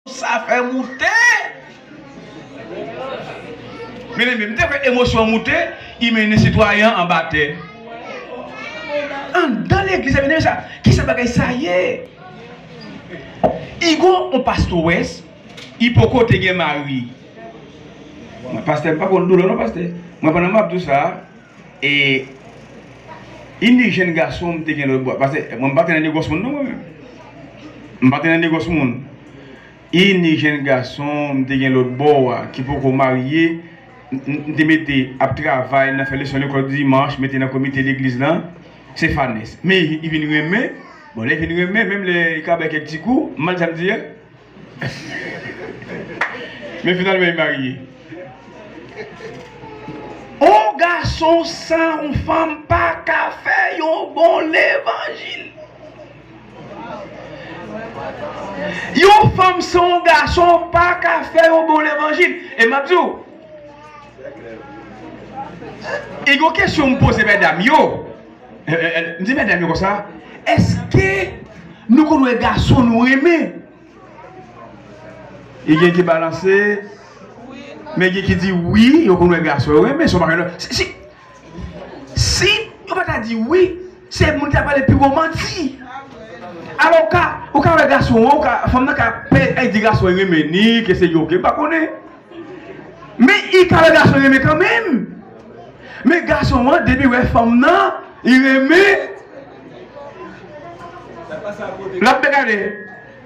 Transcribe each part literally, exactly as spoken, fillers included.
Sa fè moute. Mezanmi, m te kwè emosyon moute, li mennen sitwayen an anba tè. Anndan legliz la, mezanmi, sa, ki sa bagay sa ye? Igo, on pastores, li poko te gen mari. Mwen, pastè, m pa konn doulè non, pastè. Mwen, pandan m ap di w sa, e, ini jenn gason m te gen lòt bò. Pastè, mwen, m pa te nan negòs moun non, mwen menm. M pa te nan negòs moun. Ini jenn gason m te gen lòt bò a, ki poko marye, m, m, m te mete ap travay nan fè leson lekòl dimanch, mete nan komite legliz lan, se Fanès. Men li, li vin renmen, bon, lè li vin renmen, menm lè li ka bay kèk ti kou, m mal sa m di a. Men finalman, li marye. On gason san on fanm pa ka fè yon bon levanjil. Yon fanm san yon gason pa ka fè yon bon levanjil. E m ap di w, e yon kesyon m poze medam yo. Eh, eh, eh, m di medam yo konsa, èske nou konn wè gason nou renmen? E gen ki balanse, men gen ki di wi, yo konn wè gason yo renmen, se yon bagay lòt. Si, si, si yo pa ta di wi, se moun ki ta pale pi gwo manti. Alò, ou ka, ou ka wè gason an, ou ka, fanm nan ka pè, ay di gason an renmen ni, ke se yo ke m pa konnen. Men li ka wè gason renmen kanmenm. Men gason an, depi wè fanm nan, li renmen. L ap gade.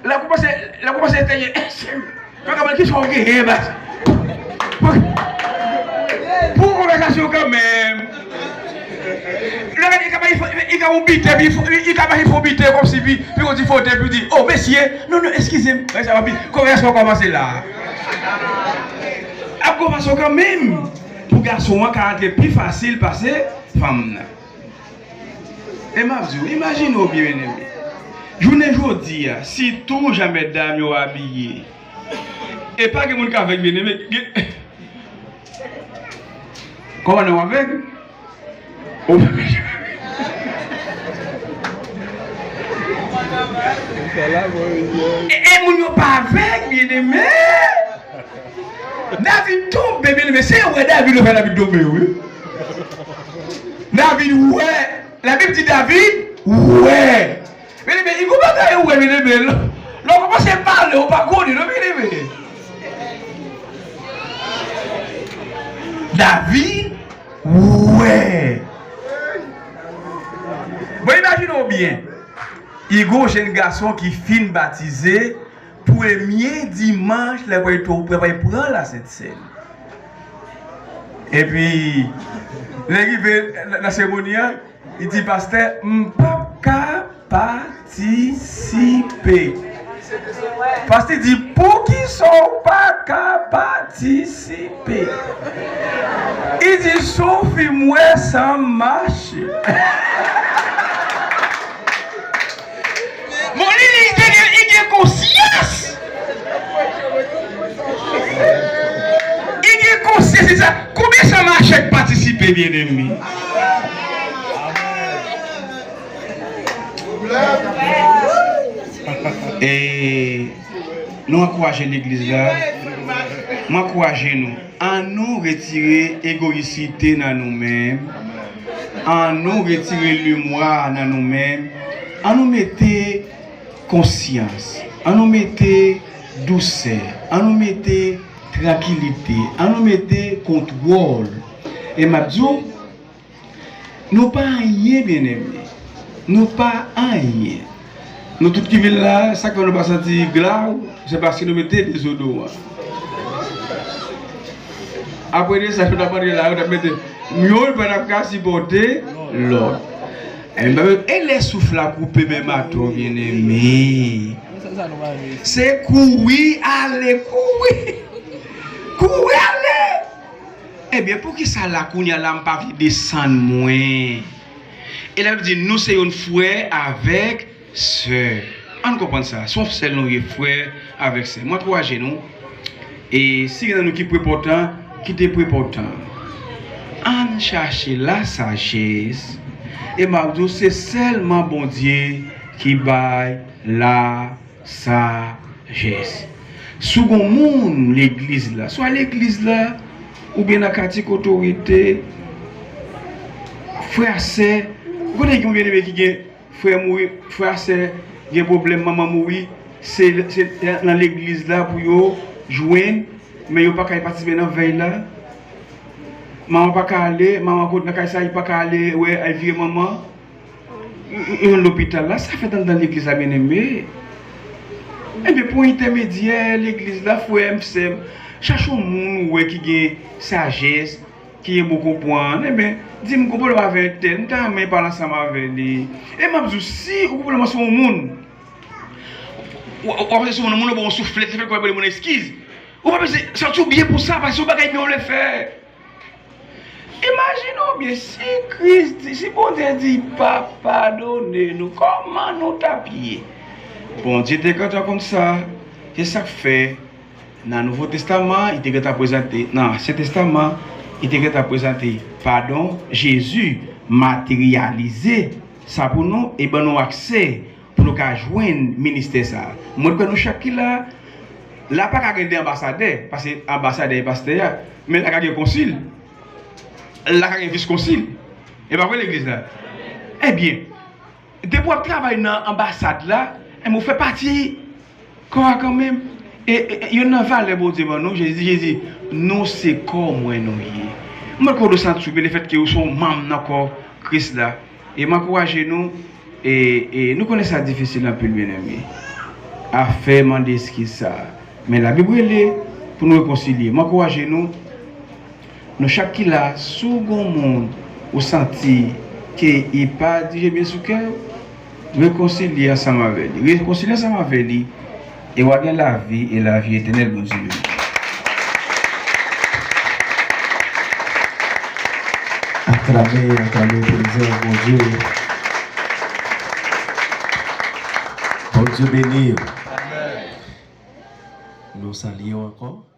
L ap kòmanse, l ap kòmanse etenyen. Mwen ka mande kisa w genyen, baz. Pou, pou konvèsasyon kanmenm. Lè gade, li ka bay, li ka yon biten, pi li ka bay fo biten kòmsi, pi, pi yon ti fote, pi di, "Oh, mesye, non, non, eskize m." Sa va pi, konvèsasyon kòmanse la. Ap gon fason kanmenm pou gason an ka antre pi fasil pase fanm nan. E m ap di w, imajine w byen, byeneme. Jounen jodi a, sitou jan medam yo abiye. E pa gen moun k avèg, byeneme. Gen, kòman non avèg? E, e moun yo pa avèg, byeneme. David tonbe, byeneme. Se wè David yo fè David tonbe, wi. David wè. Labib di David wè. Byeneme, li gon bagay ou wè, byeneme. Lè w kòmanse pale, ou pa konnen, non, byeneme. David wè. Bon, imajine w byen. Li gon jenn gason ki fin batize, premye dimanch, lè pral tou, lè pral pran Lasent Sèn. Epi, lè rive nan, nan seremoni an, li di, "Pastè, m p ap ka patisipe." Pastè di, "Poukisa w pa ka patisipe?" Li di, "Soufi m wè san m mache." Bon, li, li te gen, li gen konsyans. Li gen konsyans, se sa. Konbyen san mache k patisipe, byeneme? E nou ankouraje legliz la. Mwen ankouraje nou. Annou retire egoyisite nan nou menm. Annou retire lemwa nan nou menm. Annou mete konsyans. Annou mete dousè. Annou mete trankilite. Annou mete kontwòl. E m ap di w, nou pa anyen, byeneme. Nou pa anyen. Nou tout ki vin la, sa k fè nou pa santi glaw, se paske nou mete dezodoran. Apre de sa, nou t ap antre la, nou t ap mete youn pandan n ap ka sipòte lòt. E lè souf la koupe menm atò, byeneme, se kouri ale, kouri. Kouri ale. Ebyen, poukisa la, kounye a la, m pa vle desann mwen? E Labib di, nou se youn frè avèk sè. Ann konprann sa. Se yon sèl nou ye, frè avèk sè. Mwen ankouraje nou. E si gen nan nou ki prepotan, kite prepotan. Ann chache lasajès. E m ap di w, se sèlman Bondye ki bay la sajès. Si w gon moun legliz la, swa legliz la, oubyen nan katye kote w rete, frè a sè, ou konnen gen yon byeneme ki gen frè mouri, frè a sè gen pwoblèm, manman mouri, se, se nan legliz la pou yo jwenn, men yo pa ka patisipe nan vèy la. Manman pa ka ale, manman kote nan kay sa, li pa ka ale wè, al vire manman. Yon lopital la, sa fèt anndan legliz la, byeneme. Ebyen, pou entèmedyè legliz la, frè m, sè m, chache yon moun ou wè ki gen sajès, ki gen bon konprann. Ebyen, di m, gon pwoblèm avè entèl, m ta renmen pale ansanm avè li. E m ap di w, si ou gon pwoblèm ansanm yon moun, w ap se yon moun, moun nan ba w yon souflèt, li fè kwè li ba moun eskiz. Ou pa bezwen santi w byen pou sa, paske se yon bagay byen w vle fè. Imajine w byen, si Kris di, si Bondye di pa padone nou, kòman nou t ap ye? Bondye te gentan konn sa. Se sa k fè, nan Nouvo Testaman, li te gentan prezante, nan Ansyen Testaman, li te gentan prezante padon. Jezi materyalize sa pou nou e ban nou aksè pou nou ka jwenn ministè sa a. Mwen kwè nou chak ki la, la pa ka gen de anbasadè, paske anbasadè e pastè a, men la ka gen konsil, la ka gen vis konsil. E pa vre legliz la? Ebyen, depi w ap travay nan anbasad la, ebyen, ou fè pati kò a kanmenm. E, e, e youn nan valè Bondye ban nou, Jezi, Jezi, nou se kò mwen nou ye. Mwen kwè w santi w byen lefètke ou se yon manm nan kò Kris la. E m ankouraje nou, e, e nou konnen sa difisil anpil, byeneme. Afè mande eskiz sa. Men Labib rele pou nou rekonsilye. M ankouraje nou, nou chak ki la, si w gon moun ou santi ke li pa dirije byen sou kè w, rekonsilye ansanm avè li. Rekonsilye ansanm avè li, e w a gen lavi, e lavi etènèl. Bondye beni. Aklame, aklame prezans Bondye. Bondye beni w. Nou salye w ankò.